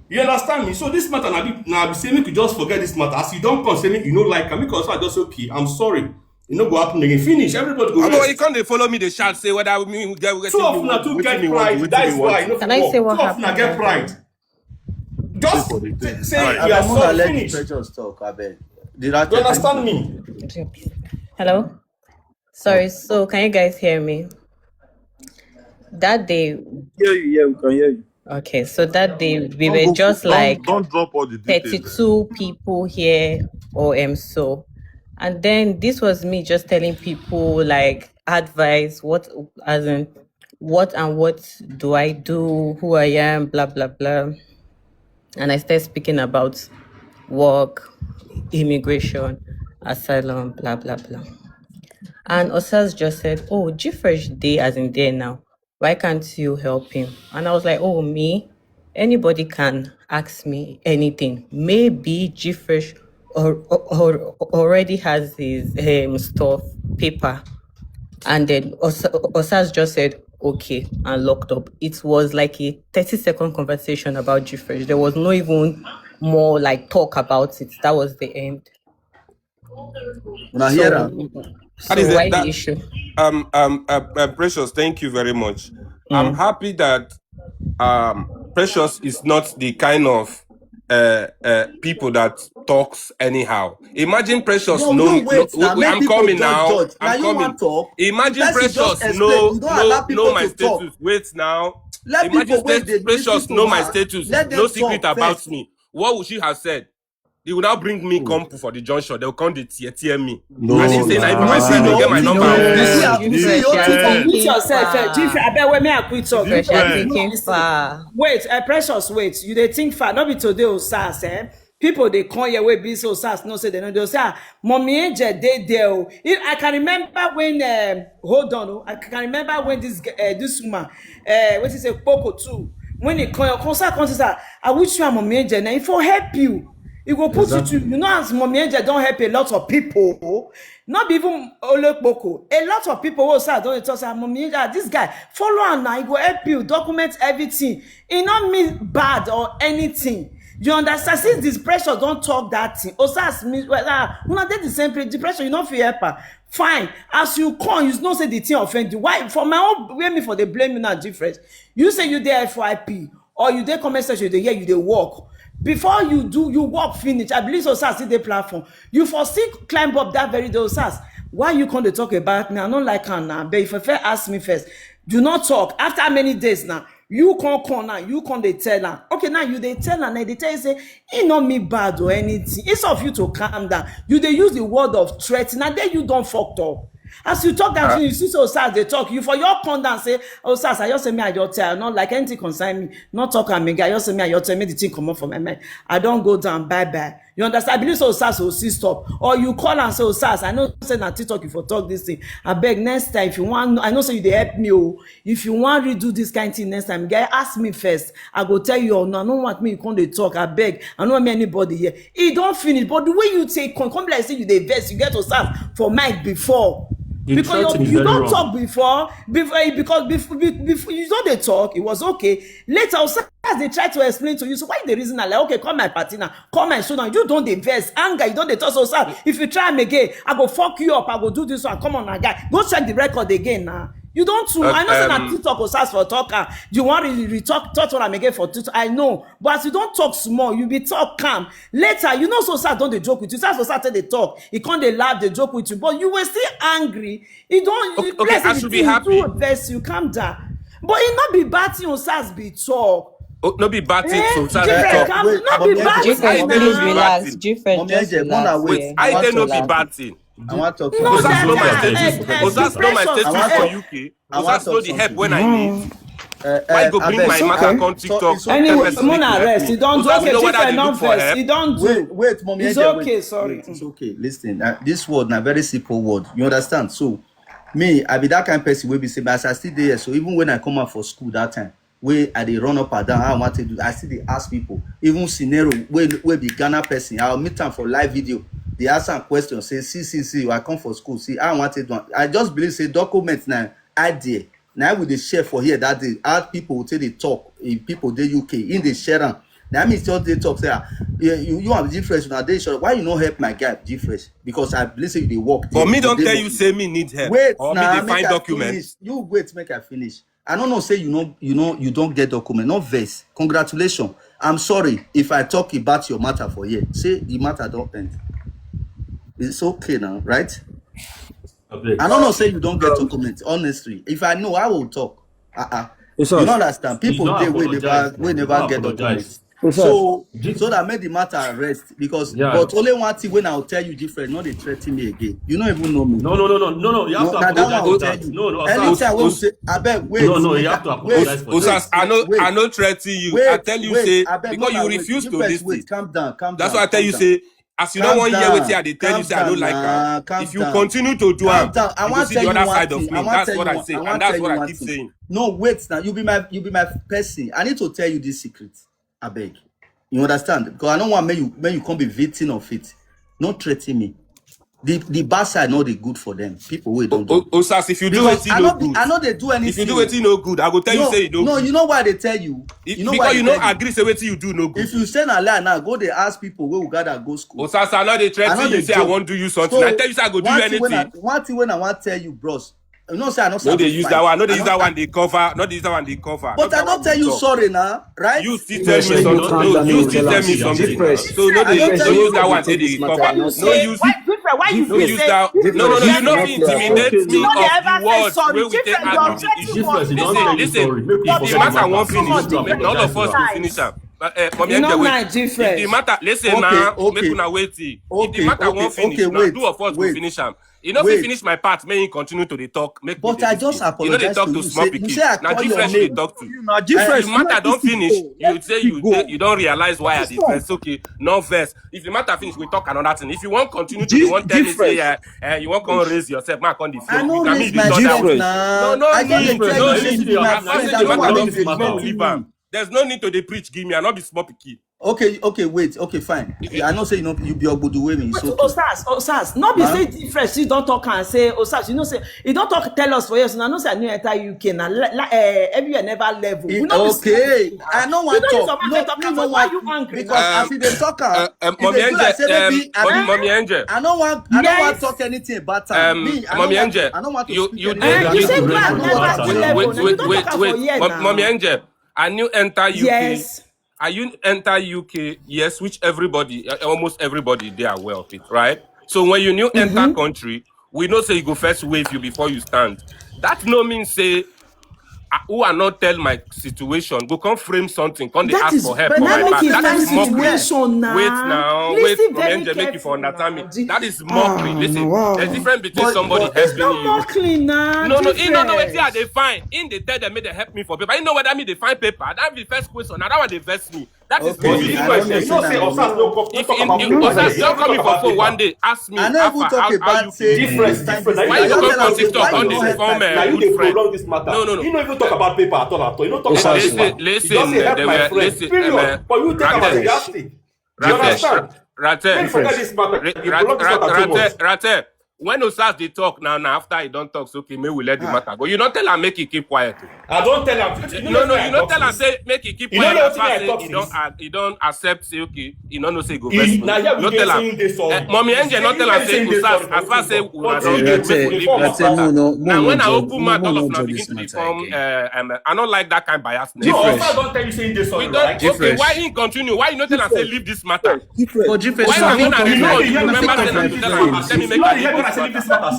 You understand me? So this matter na be na be say make you just forget this matter. As you don come say make you no like am, make your stars just okay. I'm sorry. E no go happen again. Finish. Everybody go Although rest. You can't dey follow me, dey shout say whether we get Two of una too get pride. That is why e no fit work. Two of una get pride. Just say say you are sorry. Finish. You understand me? Hello? Sorry, so can you guys hear me? That day, Yeah, yeah, we can hear you. Okay, so that day we were just like don't drop all the details. Thirty-two people here or um so. And then this was me just telling people like advice, what as in what and what do I do, who I am, blah blah blah. And I started speaking about work, immigration, asylum, blah blah blah. And Osas just said, "Oh, Gfresh dey as in there now. Why can't you help him?" And I was like, "Oh, me? Anybody can ask me anything. Maybe Gfresh or, or, or already has his um, stuff, paper." And then Os- Osas just said, "Okay," and locked up. It was like a thirty second conversation about Gfresh. There was no even more like talk about it. That was the end. Una hear am? That is why the issue. Um, um, uh, uh, Precious, thank you very much. I'm happy that um, Precious is not the kind of uh, uh, people that talks anyhow. Imagine Precious. No, no, no, wait, no, now, wait, I'm coming now. Judge. I'm now coming. Talk. Imagine Precious. No, no, no, my status. Wait now. Let Imagine people wait. Precious. No, my status. No secret about me. What would she have said? They will now bring me come for the junction. They will come, they tear, tear me. No, and they say, "Now, if my friend will get my number." Yourself, eh, Gfresh, I bet when me I quit talk. Wait, uh, Precious, wait. You dey think far. Not be today, Osas, eh? People dey come here, wey be so Osas no say they no dey say, "Ah, Mommy Angel dey there." Oh, I can remember when. Um, hold on, oh, I can remember when this uh, this woman, uh, what is it, Poco too, when he come, come, sir, come, sir, "I wish you and Mommy Angel now, if for help you." It go put exactly. You to, you know, as Mommy Angel don't help a lot of people. Not even only Poco. A lot of people will say, "I don't talk, say, Mommy Angel, this guy, follow him now, he go help you, document everything." It not mean bad or anything. You understand? Since this Precious don't talk that thing, Osas me, well, ah, una dey the same place. The Precious, you no fit help her. Fine. As you come, you know say the thing offend you. Why? For my own way, me for the blame you now, Gfresh. You say you dey F Y P or you dey comment section, you dey hear, you dey work. Before you do, you work finish. I believe Osas see the platform. You for still climb up that very day, Osas. Why you come dey talk about me? I don't like her now. But if you first ask me first, do not talk. After many days now, you can't come now. You can't dey tell her. Okay, now you dey tell her. Now they tell you say, "He not me bad or anything." It's of you to calm down. You dey use the word of threat. Now there you don't fucked up. As you talk that thing, you see so Osas they talk. You for your come down say, "Oh, Osas, I just say me, I just tell. Not like anything concern me. Not talk am again. I just say me, I just tell me the thing come up from my mind. I don't go down. Bye bye." You understand? I believe so Osas will see stop. Or you call and say, "Oh, Osas, I know say na TikTok you for talk this thing. I beg next time if you want, I know say you dey help me. Oh, if you want redo this kind thing next time, guy, ask me first. I go tell you. Oh, no, I don't want me you come dey talk. I beg. I don't want me anybody here." It don't finish. But the way you take come, come like say you dey vex, you get Osas for mic before. Because you don't talk before, before, because before, before you don't dey talk, it was okay. Later, Osas they try to explain to you. So why the reason I like, "Okay, come my party now, come my show now." You don't dey vex, anger, you don't dey talk. So, "Sir, if you try me again, I go fuck you up, I go do this one." Come on, my guy, go check the record again now. You don't too. Uh, I know say na um, TikTok Osas for talk am. You want to re talk, talk to am again for TikTok. I know. But as you don't talk small, you be talk calm. Later, you know so Osas don't dey joke with you. Osas Osas tell dey talk. He can't dey laugh, dey joke with you. But you were still angry. He don't. Okay, okay, I should be happy. Vex you, calm down. But it not be bad thing Osas be talk. Oh, no be bad thing. Eh? So Osas talk. Wait, not be bad thing. Please relax. Gfresh, just relax. Wait, I dey no be bad thing. I want to talk. Osas know my status. Osas know my status for U K. Osas know the help when I need. Uh, why uh, go bring my matter come TikTok? Anyway, Mona, rest. You don't do. Okay, different numbers. You don't do. Wait, wait, mommy. It's okay. Sorry. It's okay. Listen, uh, this word na very simple word. You understand? So, me, I be that kind of person wey be say, as I still dey here, so even when I come out for school that time, wey I dey run up and down, how I want to do, I still dey ask people. Even scenario wey wey be Ghana person, I'll meet am for live video. They ask am question, say, see, see, see, I come for school. See, how I want to do. I just believe say document na I D. Now we dey share for here that day. How people take dey talk, if people dey U K, in dey share am. Now me still dey talk say, ah, you you have difference. Now they sure why you no help my guy difference, because I believe say you dey work. But me don't tell you say me need help. Wait, or me dey find document. You wait, make I finish. I don't know say you know you know you don't get document. No vex. Congratulations. I'm sorry if I talk about your matter for here. Say the matter don't end. It's okay now, right? I don't know say you don't get document. Honestly, if I know, I will talk. Uh-uh. You don't understand. People dey wey never wey never get document. So so that make the matter rest, because but only one thing when I'll tell you different, not dey threaten me again. You don't even know me. No, no, no, no, no, no. You have to apologize for that. No, no, anytime when you say, I beg, wait. No, no, you have to apologize for that. Osas, I know, I know threaten you. I tell you say because you refuse to listen. Calm down, calm down. That's why I tell you say, as you don't want hear wetin I dey tell you say I don't like am. If you continue to do am, you go see the other side of me. That's what I say, and that's what I keep saying. No, wait now. You be my you be my person. I need to tell you this secret. I beg. You understand? Because I don't want make you make you come be victim of it. No threaten me. The the bad side not the good for them. People wey don't do. Osas, if you do wetin no good, I know they do anything. If you do wetin no good, I go tell you say you no. No, you know why they tell you? You know why? Because you no agree say wetin you do no good. If you say na lie now, go dey ask people wey we gather go school. Osas, I no dey threaten you say I wan do you something. I tell you say I go do you anything. One thing wey I wan tell you, bros. You know say I no dey use that one. No dey use that one dey cover. No dey use that one dey cover. But I don tell you sorry now, right? You still tell me something. No, you still tell me something. So no dey use that one take dey cover. No use. Why you no use that? No, no, no. You no fit intimidate me of the words wey we take argue the issue. Listen, listen. If the matter wan finish, make all of us go finish am. Mommy, anyway, if the matter, listen now, make una wait. If the matter wan finish, na two of us go finish am. You no fit finish my part, make him continue to dey talk. Make but I just apologize to you. You no dey talk to small pikin. Na different you dey talk to. If the matter don finish, you say you you don realize why I dey vex. Okay, no vex. If the matter finish, we talk another thing. If you wan continue to dey wan tell me say eh, you wan come raise yourself, make I come dey fear. You can meet the other way. No, no need, no need. As far say the matter don finish, make we leave am. There's no need to dey preach give me. I no be small pikin. Okay, okay, wait, okay, fine. I know say you know you be Ogbudu wey me. Osas, Osas, no be say different. She don talk and say Osas, you know say he don talk tell us for years. Una know say I no enter U K na everywhere never level. Okay, I no wan talk. No, no, why you angry? Because as he dey talk am, Mommy Angel, Mommy Angel, I no wan, I no wan talk anything about am. Me, Mommy Angel, I no wan talk. You you dey you dey wait wait wait. Mommy Angel, I new enter U K. Yes. I you enter U K, yes, which everybody, almost everybody, they are aware of it, right? So when you new enter country, we know say you go first wave you before you stand. That no mean say who I not tell my situation go come frame something, come dey ask for help for my back. That is mockery. Wait now, wait, Mommy Angel, make you for understand me. That is mockery. Listen, there's difference between somebody helping you. No, no, he no know wetin I dey find. He dey tell them make they help me for paper. He know whether me dey find paper. That be first question. Na that one dey vex me. That is confusing question. You know say Osas no come talk about paper. Osas don call me for phone one day, ask me how far, how you feel. Difference, difference. Why you come on TikTok come dey form good friend? No, no, no. You no even talk about paper at all, at all. You no talk about paper. Listen, listen, listen. Period. But you take am as a yardstick. You understand? Let's forget this matter. You prolong this matter too much. Rate, when Osas dey talk now, now after he don talk, so okay, may we let the matter go. You don't tell am make he keep quiet. I don't tell am. No, no, you don't tell am say make he keep quiet. As far say he don't, he don't accept say okay, he no know say he go vex me. No tell am. Mommy Angel no tell am say Osas. As far say una don make we leave this matter. Now when I open mouth, all of una begin to dey form. I don't like that kind biasness. No, Osas don tell you say he dey sorry. Okay, why he continue? Why you no tell am say leave this matter? Different. But different. Why na when I remember, you remember say na you tell am, tell me make I leave this matter.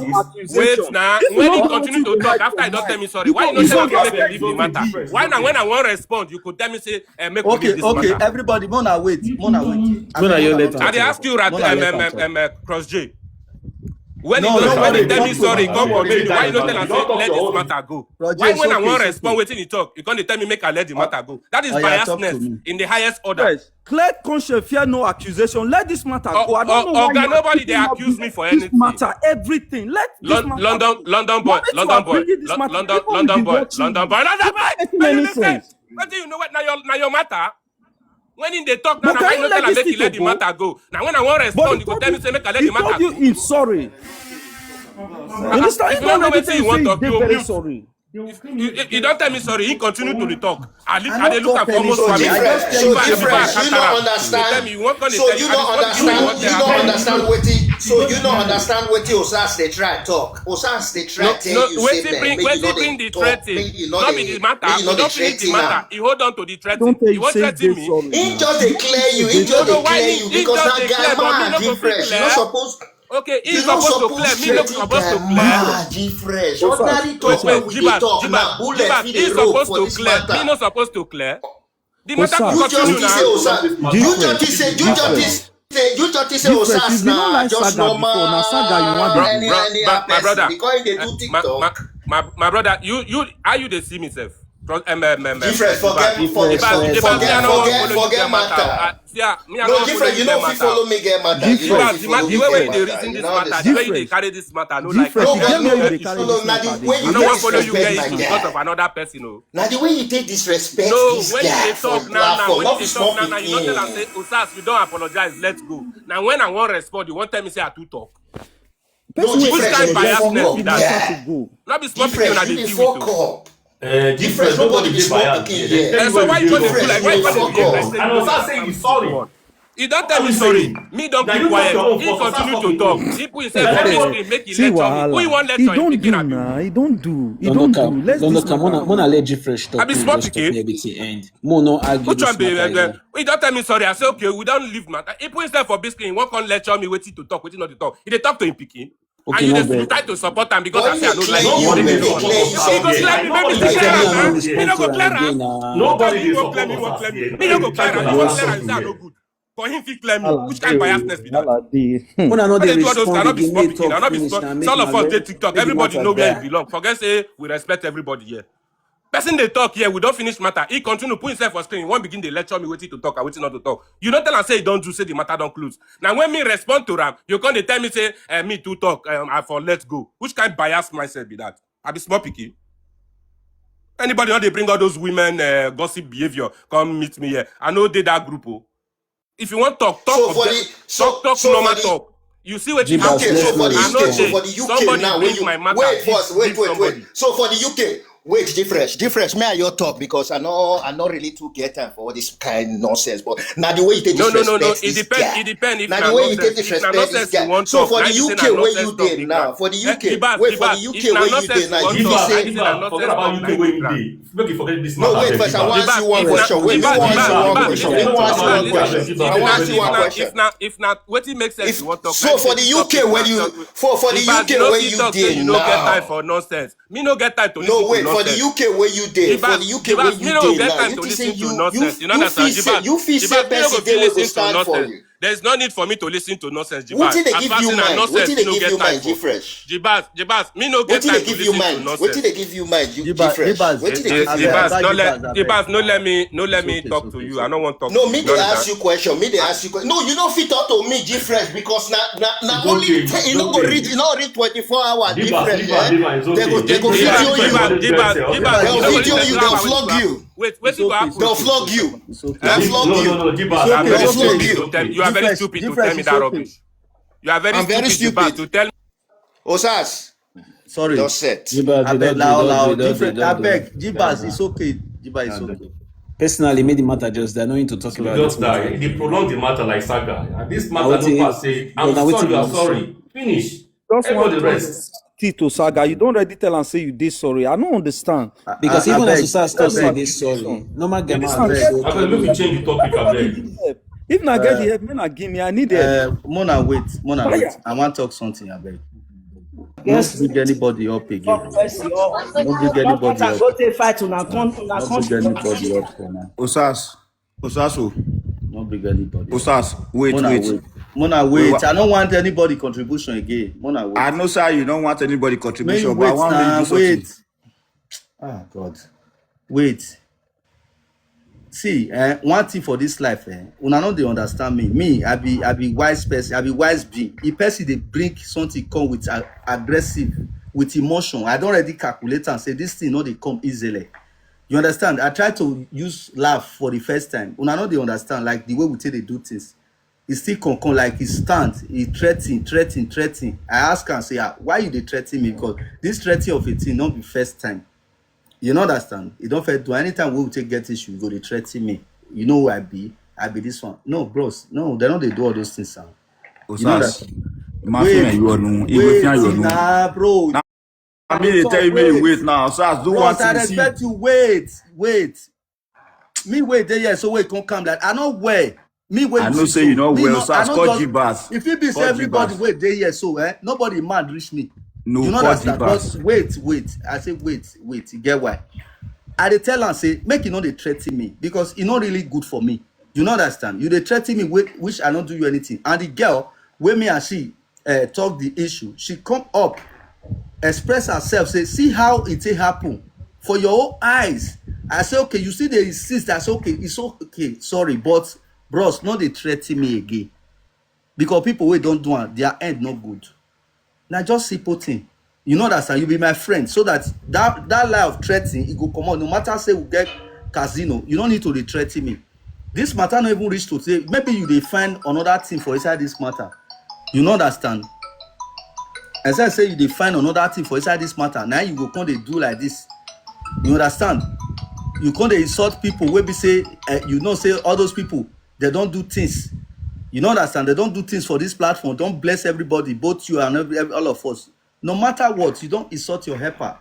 Wait now, when he continue to talk after he don tell me sorry, why you no tell am make I leave the matter? Why na when I wan respond, you go tell me say eh, make we leave this matter? Okay, okay, everybody, mona wait, mona wait. Mona, you later. I dey ask you, Rat, um, um, um, um, uh, Cross J. When he No, don't no, when no, he no, tell me no, sorry, no, come no, for me. Why you no tell am say let this matter go? Why when I wan respond wetin he talk, you come dey tell me make I let the matter go? That is biasness in the highest order. Clear conscience, fear no accusation. Let this matter go. I don't know why Oga, nobody dey accuse me for anything. This matter, everything. Let this matter London, go. London boy, London boy, London boy, London boy, London boy. Wetin you know what? Na your, na your matter. When him dey talk now, na why you no tell am make he let the matter go? Na when I wan respond, you go tell me say make I let the matter go. He told you he's sorry. You understand? If you don't know wetin you wan talk, you mute. He don tell me sorry. He continue to dey talk. I dey look am for almost one minute. So different. You no understand. So you no understand. You no understand wetin. So you no understand wetin Osas dey try talk. Osas dey try tell you say, man, make you no dey talk. Make you no dey. Make you no dey threaten am. He hold on to the threaten. He wan threaten me. He just dey clear you. He just dey clear you because na guy man different. You no suppose. Okay, he suppose to clear. Me no suppose to clear. Different. Ordinary talk wey we dey talk na bullet fit dey roll for this matter. Me no suppose to clear. The matter go continue now. You just say, you just say, you just say Osas na just normal. My brother, my brother, you, you, how you dey see me sef? Different, forget, forget, forget, forget matter. See, ah, me, I no wan follow you get matter. No, different, you no fit follow me get matter. Different, the way you dey reason this matter, the way you dey carry this matter, no like. Different. You get where you dey carry this matter dey go. I no wan follow you get issue because of another person o. Na the way you take disrespect this guy for platform, no be small pikin. No, when you dey talk now, now, you no tell am say, Osas, we don apologize, let's go. Na when I wan respond, you wan tell me say I too talk. Which kind biasness be that? No be small pikin una dey deal with o. Different, nobody be small pikin here. Eh, so why you go dey do like, why you go dey do like? And Osas say he's sorry. He don tell me sorry. Me don keep quiet. He continue to talk. He put himself for this thing, make he lecture me. Who he wan lecture? He don do now. He don do. He don do. Let's do this matter. Mona let Jeffrey talk. I be small pikin. Mo no argue this matter. He don tell me sorry. I say, okay, we don leave matter. He put himself for big screen. He wan come lecture me wetin to talk, wetin not to talk. He dey talk to him pikin. And you dey try to support am because I say I no like you. He go clear me, make me clear am. He no go clear am. Nobody dey support us here. Me no go clear am. He wan clear am. He say I no good. For him fit clear me. Which kind biasness be that? Una no dey do all those things. I no be small pikin. I no be small. All of us dey TikTok. Everybody know where he belong. Forget say we respect everybody here. Person dey talk here, we don finish matter. He continue put himself for screen. He wan begin dey lecture me wetin to talk and wetin not to talk. You no tell am say he don do, say the matter don close. Na when me respond to am, you come dey tell me say, eh, me too talk, um, I for let go. Which kind bias mindset be that? I be small pikin. Anybody no dey bring all those women, uh, gossip behavior come meet me here. I no dey that group o. If you wan talk, talk normal talk. You see wetin happen? So for the U K, so for the U K now, when you wait first, wait, wait, wait. So for the U K, wait, Jeffrey, Jeffrey, may I your talk because I no, I no really too get time for all this kind nonsense. But now the way you take disrespect this guy. No, no, no, no. It depend. It depend if na nonsense. If na nonsense you wan talk, so for the U K where you dey now, for the U K, wait, for the U K where you dey now, you say forget about U K where you dey. Make you forget this matter. No, wait first. I wan ask you one question. Wait, me wan ask you one question. Me wan ask you one question. I wan ask you one question. If na, if na wetin make sense you wan talk. So for the U K where you, for, for the U K where you dey now. You no get time for nonsense. Me no get time to listen to nonsense. No, wait, for the U K where you dey, for the U K where you dey now, you think say you, you, you fit say, you fit say person dey wey go stand for you. There's no need for me to listen to nonsense, Jibas. Wetin dey give you mind? Wetin dey give you mind, Jeffrey? Jibas, Jibas, me no get time to listen to nonsense. Wetin dey give you mind, Jeffrey? Wetin dey give you mind? Jibas, no let, Jibas, no let me, no let me talk to you. I no wan talk to you. No, me dey ask you question. Me dey ask you question. No, you no fit talk to me, Jeffrey, because na, na, na only you no go reach, you no reach twenty-four hours, Jeffrey. They go, they go video you. Jibas, Jibas, Jibas, they go video you. They'll flog you. Wait, wetin go happen? They'll flog you. They'll flog you. No, no, no, Jibas. They'll flog you. You are very stupid to tell me that rubbish. You are very stupid, Jibas, to tell me. Osas. Sorry. Just set. Abeg, lao, lao, different. Abeg, Jibas, it's okay. Jibas, it's okay. Personally, make the matter just die. No need to talk about it. Just die. They prolong the matter like saga. And this matter no pass say, I'm sorry, you are sorry. Finish. Everybody rest. Tito Saga, you don already tell am say you dey sorry. I no understand. Because even as you start, stop say you dey sorry. Normal guy man. Abeg, make we change the topic, abeg. If na get the help, make na give me. I need help. Mona, wait, Mona, wait. I wan talk something, abeg. No bring anybody up again. No bring anybody up. Go take fight una come, una come. No bring anybody up for now. Osas, Osas o. No bring anybody up. Osas, wait, wait. Mona, wait. I don't want anybody contribution again. Mona, wait. I know, sir, you don't want anybody contribution, but I want to do something. Wait. Ah, God. Wait. See, eh, one thing for this life, eh, una no dey understand me. Me, I be, I be wise person, I be wise being. If person dey bring something come with a-, aggressive, with emotion, I don already calculate and say this thing no dey come easily. You understand? I try to use laugh for the first time. Una no dey understand, like, the way we take dey do things. E still come, come, like, e stand, e threaten, threaten, threaten. I ask am say, "Ah, why you dey threaten me?" Because this threatening of a thing no be first time. You no understand? E don first do. Anytime wey we take get issue, you go dey threaten me. You know who I be? I be this one. No, bros, no, they no dey do all those things, sir. You know that? Wait, wait, na, bro. I mean, they tell you, make you wait now. So as do one thing, I respect you. Wait, wait. Me wait dey here, so wait, come calm down. I no well. Me wait. I know say you no well, so as call G-Bas. If it be say everybody wait dey here, so, eh, nobody mad reach me. No, you know that. But wait, wait. I say wait, wait. You get why? I dey tell am say make you no dey threaten me because e no really good for me. You no understand? You dey threaten me, wey, which I no do you anything. And the girl wey me and she, eh, talk the issue, she come up, express herself, say, "See how e take happen for your own eyes." I say, "Okay, you still dey insist." I say, "Okay, it's okay, sorry, but bros, no dey threaten me again." Because people wey don do am, their end no good. Na just simple thing. You know that, sir, you be my friend, so that that, that lie of threatening, e go comot. No matter say we get casino, you no need to dey threaten me. This matter no even reach to say, maybe you dey find another thing for inside this matter. You no understand? As I say, you dey find another thing for inside this matter. Now you go come dey do like this. You understand? You come dey insult people wey be say, eh, you know say all those people, they don do things. You no understand? They don do things for this platform, don bless everybody, both you and every, every, all of us. No matter what, you don insult your helper.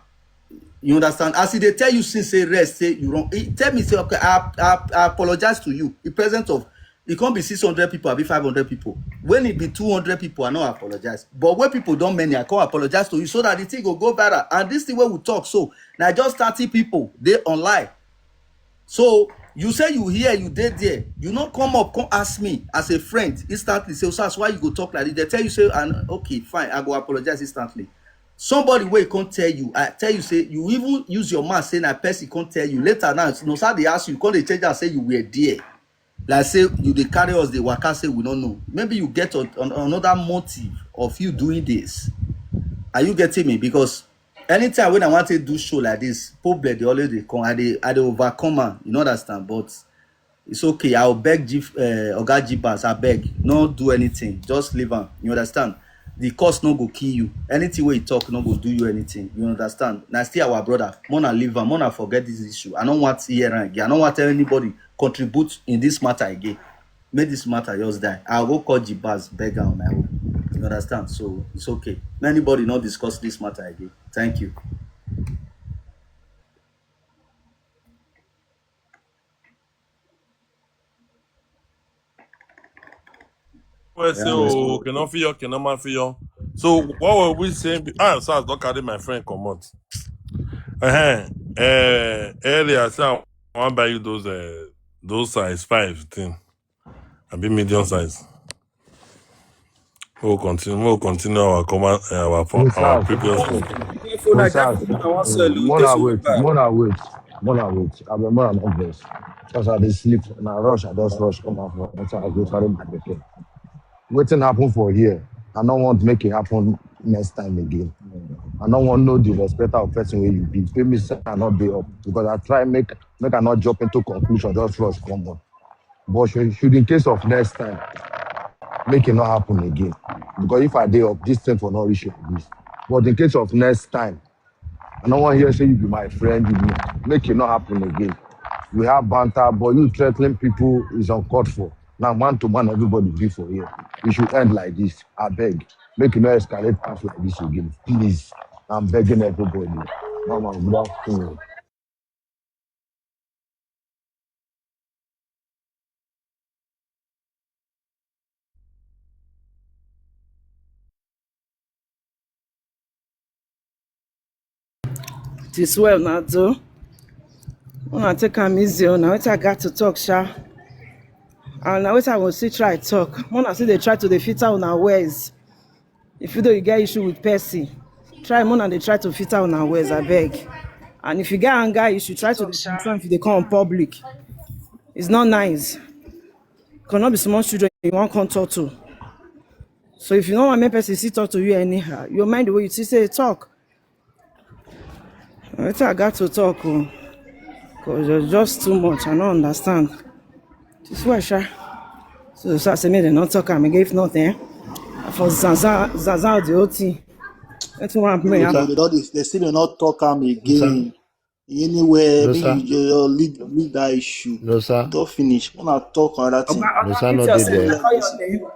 You understand? As e dey tell you since, say rest, say you wrong. E tell me say, "Okay, I, I, I apologize to you." In presence of, e come be six hundred people, abi five hundred people. When e be two hundred people, I no apologize. But when people don many, I come apologize to you so that the thing go go viral. And this thing wey we talk so, na just thirty people dey online. So you say you here, you dey there. You no come up, come ask me as a friend instantly. Say, "Osas, why you go talk like this?" They tell you say, "And okay, fine, I go apologize instantly." Somebody wey come tell you, I tell you say, you even use your mouth say na person come tell you. Later now, no sir, they ask you, come dey change and say you were there. Like say you dey carry us, dey waka, say we no know. Maybe you get on, on another motive of you doing this. Are you getting me? Because anytime when I want to do show like this, problem dey always dey come. I dey, I dey overcome am. You no understand? But it's okay. I'll beg G-, uh, Oga G-Bas, I beg, no do anything. Just leave am. You understand? The curse no go kill you. Anything wey you talk no go do you anything. You understand? Na still our brother. Mona leave am. Mona forget this issue. I no want hear am again. I no want anybody contribute in this matter again. Make this matter just die. I'll go call G-Bas, beg am on my own. You understand? So it's okay. Anybody not discuss this matter again. Thank you. Well, so, okay, no fear, okay, no man fear. So what were we saying? Be-, ah, so I don't carry my friend come out. Uh-huh. Uh, earlier, I said I want to buy you those, uh, those size five thing. I be medium size. We'll continue. We'll continue our command, uh, our, our previous one. Mona wait, Mona wait, Mona wait. I be Mona not vex. Because I dey sleep, and I rush, I just rush come out from. That's how I go carry my pikin. Wetin happen for here, I no want make it happen next time again. I no want know the respect of person wey you be. Pay me say I no dey up because I try make, make I not jump into conclusion, just rush come on. But should, should in case of next time, make it not happen again. Because if I dey up, this thing for not reach like this. But in case of next time, I no want hear say you be my friend, you be, make it not happen again. We have banter, but you threatening people is uncalled for. Now, man to man, everybody be for here. We should end like this. I beg. Make it not escalate pass like this again. Please. I'm begging everybody. Mama, good afternoon. It is well now, though. Una take am easy o. Na wetin I got to talk, sha. And na wetin I go still try talk. Una still dey try to dey fit out una ways. If you know you get issue with person, try una dey try to fit out una ways, abeg. And if you get anger issue, try to dey control if you dey come on public. It's not nice. Cause no be small children you wan come talk to. So if you no wan make person still talk to you anyhow, you mind the way you still say talk. Wetin I got to talk o, cause it's just too much. I no understand. This way, sha. So, so I say make dem no talk am again. If not, eh, for Zaza, Zaza the whole thing. Wetin wan happen? They don dey, they still dey not talk am again. Anywhere, No, make sir. you just leave, leave that issue. No, sir. Don't finish. Una talk another thing. No, sir, no dey there. I call your name.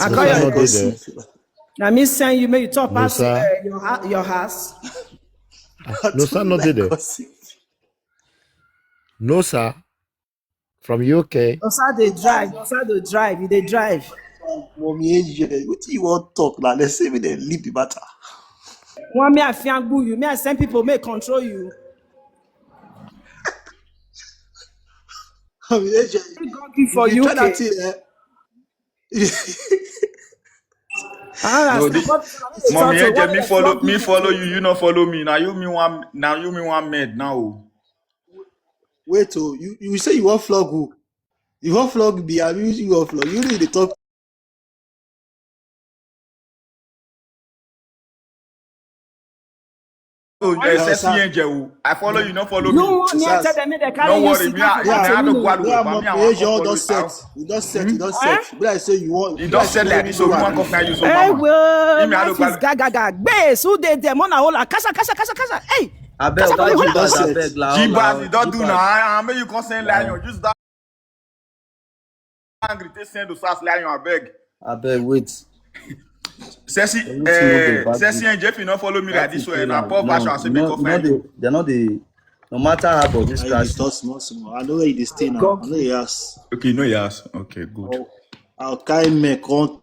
I No, call sir, your no name. dey there. Na me send you make you talk No, pass sir. uh, your ha- your house. No, sir, no dey there. No, sir. From U K. Osa dey drive. Osa dey drive. You dey drive. Mommy A J, wetin you wan talk now? They say make dem leave the matter. One me I fiangbu you. Me I send people make control you. Mommy A J, God give for if you try that U K. thing, eh? Ah, No, that's this, what Mommy what A J, me they follow, flog me you follow for. You, you no follow me. Now you me one, now you me one med now. Oh. Wait, oh, you, you say you wan flog who? You wan flog me? I mean, you wan flog. You really dey talk. Oh, Why eh, you Uh, Sexy sir, Angel. Oh. I follow you, no follow You me. want me and sir, tell them make they No carry you worry, me, secretly I, come me, yeah, to I don't me. go out yeah, with me. I Mommy want A J, all come don with set. house. You don set. Hmm? You don Eh? set. Be like say you want. You Be don't like say set you like want this, do so you want am. come now use some Hey, mama. well, Give me, I life don't is go out. Gaga Gaga. Gbe, su de de, mona hola. Kasha, kasha, kasha, kasha. Hey, Abeg, kasha, Oga kasha, You kasha. don G-Baz, set. abeg, la, la, G-Baz, you don't do now. G-Baz. I, I make you come send lion. Use that angry. Take send to Sas lion, I beg. Abeg, wait. Sexy, Everything no dey eh, back Sexy this. Angel, if you not follow me like That is this way, too na loud. poor version. No, I say you make know, come you know find they, you. they know they, no matter how body Now you dey scratch. talk small small. I know where you dey stay now. I know you ask. Okay, no, yes. Okay, good. I'll, I'll carry me come